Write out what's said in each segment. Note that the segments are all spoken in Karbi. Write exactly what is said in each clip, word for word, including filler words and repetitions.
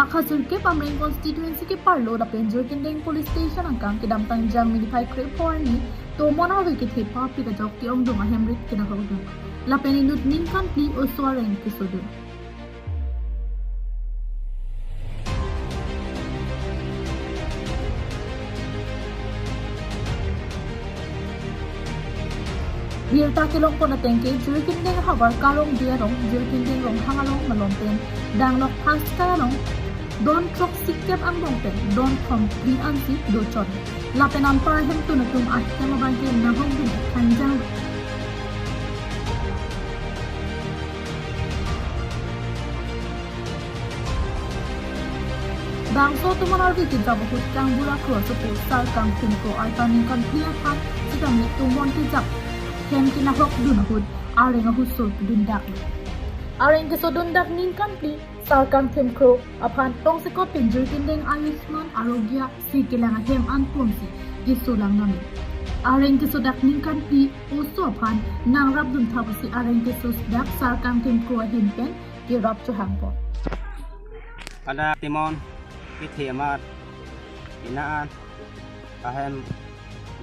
Akha sirkep Amreng constituency keparlo lapen Jirikindeng police station angkang kedamtang Jangmi niphai krepho arni tomon arve kethe papi kajok ke-ongdung ahem rit kedahokdun. Lapen inut ningkan phli oso areng kesodun. Birta kelongpon ateng ke Jirikindeng havar Karong Bey along, Jirikindeng Ronghang along malom pen Danglok Phaskai along don throksi kep angbong pen don thom phli ansi dochot. Lapen anpar ahemtun atum ahem abang ke nahokdun kanjang. Bangso tomon arve kejap ahut Kangbura Kro asopo Sar Kangthim Kro arta ningkan phli aphan sitame tomon kejap hem kenahokdun ahut areng ahuso dundak. Areng kesodundak ningkan phli Sar Kangthim Kro aphan tongsekot pen Jirikindeng Ayushman Arogya si kelang ahem anponsi kesolang nami. Areng kesodak ningkan phli oso aphan nangrapdun thap pusi areng kesodak Sar Kangthim Kro ahin pen kerap chohangpo. Pada tomon kethe amat ina an ahem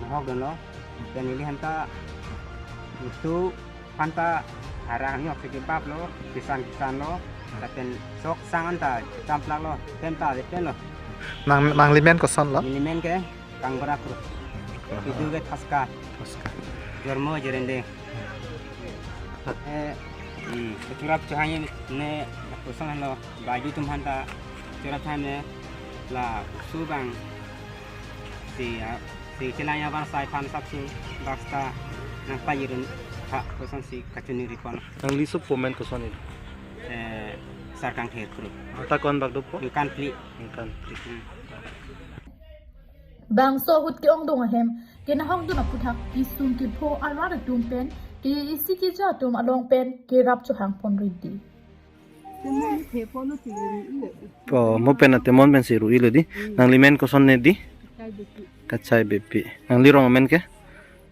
nahokdunlo. Pen neli hanta itu hanta arang nyok si kebaplo, kisan kisanlo, lapen sok sang anta champlaklo, pen ta de penlo. Nang, nangli men kosonlo? Neli men ke Kangbura Kro. Itu ke Thaska. Thaska. Jormo Jirikindeng. Eh, hmm, kechurap chohang ne kosonlo, baju atum hanta churap chohang ne la subang si, ah, si chelai abar sai phan saksu basta nangpajirun ha kosonsi kachini ripon. Nangli sopo men koson nedi? Eh, Sar Kangthim Kro. Arta konbak dopo? Ningkan phli. Ningkan phli. Hmm. Bangso ahut ke-ongdung ahem kenahokdun aputhak kesung kepho arat atum pen ke isi keja atum along pen kerap chohangpon ridi. Po, mo pen atemon pensi ru-ilo di. Nangli men koson nedi? Kachai Beypi. Nangli rong amen ke?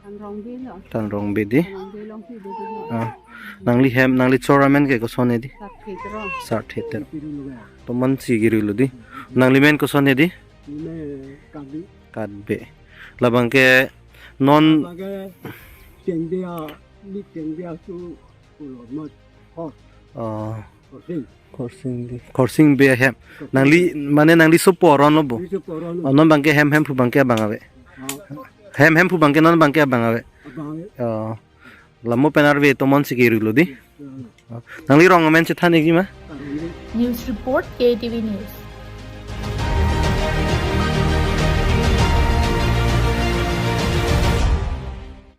Tanrong Bey lo. Tanrong Bey di. Tanrong Bey Longpi Bey di lo. Ah. Nangli hem, nangli chor amen ke koson nedi? Sarthe Terang. Sarthe Terang. Tomonsi kiruilo di. Nangli men koson nedi? Neli men Kadbey. Kadbey. Labang ke non Labang ke Tengbia, ni Tengbia su Pulo mot hor. Oh. Korsing. Korsing Bey. Korsing Bey ahem. Korsing. Nangli, mane nangli sopo aron lo bo? Neli sopo aron lo. Oh, non abang ke hem, Hemphu abang ke abang ave. Ah. Hem, Hemphu abang ke non abang ke abang ave. Abang ave. Oh. La mo pen arve tomonsi kiruilo di. Ya. Oh. Nangli rong amen chethan ikji ma? Arong di. News report, K T V News.